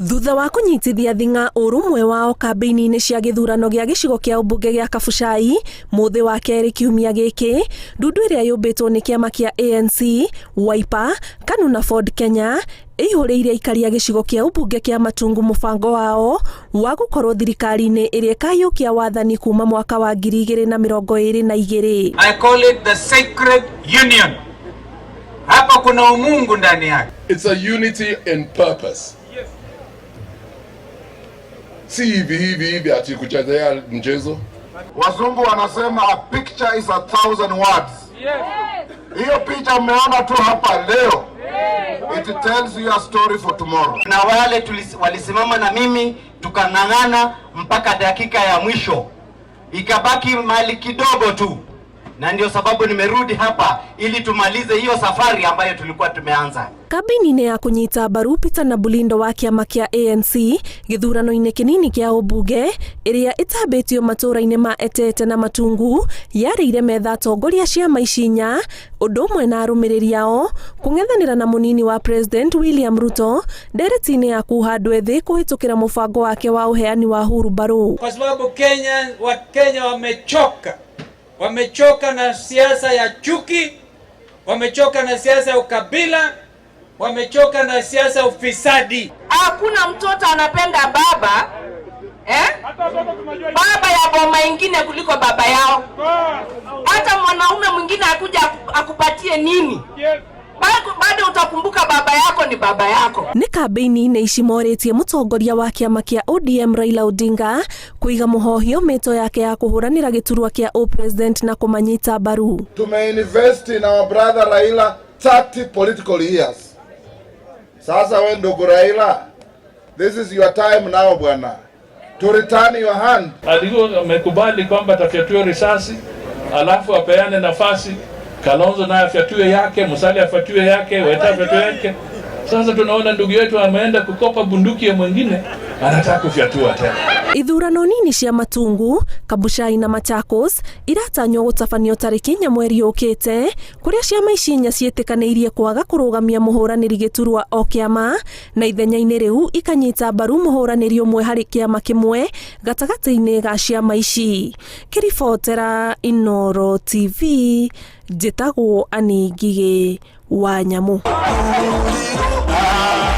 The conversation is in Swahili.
Thutha wa kũnyitithia thing'a ũrũmwe wao kambĩini-inĩ cia gĩthurano gĩa gĩcigo kĩa ũmbunge gĩa Kabuchai mũthĩ wa kerĩ kiumia gĩkĩ, ndundu ĩrĩa yũmbĩtwo nĩ kĩama kĩa ANC, Wiper, KANU na Ford Kenya ĩihũrĩire aikari a gĩcigo kĩa ũmbunge kĩa Matungu mũbango wao wa gũkorwo thirikari-inĩ ĩrĩa ĩkayũkia wathani kuma mwaka wa 2022. I call it the sacred union. Hapa kuna umungu ndani yake. It's a unity in purpose. Si hivi hivi hivi ati kuchezea mchezo. Wazungu wanasema a picture is a thousand words. Hiyo picha mmeona tu hapa leo. It tells you a story for tomorrow. Na wale walisimama na mimi tukang'ang'ana mpaka dakika ya mwisho, ikabaki mali kidogo tu, na ndio sababu nimerudi hapa ili tumalize hiyo safari ambayo tulikuwa tumeanza. Kambĩini-inĩ ya kũnyita mbaru Peter na Bulindo wa kĩama kĩa ANC gĩthurano-inĩ kĩnini kĩa ũmbunge ĩrĩa ĩtambĩtio matũũra-inĩ ma Etete na Matungu yarĩire metha atongoria ciama ici inya ũndũ ũmwe na arũmĩrĩri ao kũng'ethanĩra na mũnini wa President William Ruto ndereti-inĩ ya kuha andũ ethĩ kũhĩtũkĩra mũbango wake wa ũheani wa hurumbarũ. Kwa sababu Kenya, Wakenya wamechoka, wamechoka na siasa ya chuki, wamechoka na siasa ya ukabila, wamechoka na siasa ya ufisadi. Hakuna mtoto anapenda baba, eh? Baba ya boma ingine kuliko baba yao. Hata mwanaume mwingine akuja akupatie nini, bado utakumbuka baba yako ni baba yako. Nĩ kambĩini-inĩ ici morĩtie mũtongoria wa kĩama kĩa ODM Raila Odinga kũiga mũhohio mĩto yake ya kũhũranĩra gĩturwa kĩa ũpresident na kũmanyita mbaru. Tumeinvest in our brother Raila 30 political years. Sasa we ndugu Raila, this is your time now bwana, to return your hand. Alikuwa amekubali kwamba atafyatua risasi alafu apeane nafasi Kalonzo naye afyatue yake, Musalia afyatue yake, Weta afyatue yake. Sasa tunaona ndugu yetu ameenda kukopa bunduki ya mwingine, anataka kufyatua tena. Ithurano nini cia Matungu, Kabuchai na Machakos iratanywo gũtabanio tarĩki 4 mweri ũkĩte kũrĩa ciama ici inya ciĩtĩkanĩirie kwaga kũrũgamia mũhũranĩri gĩturwa o kĩama na ithenya-inĩ rĩu ikanyita mbaru mũhũranĩri ũmwe harĩ kĩama kĩmwe gatagatĩ-inĩ ga ciama ici. Kĩribotera Inooro TV, njĩtagwo Anĩ Ngigĩ wa Nyamũ.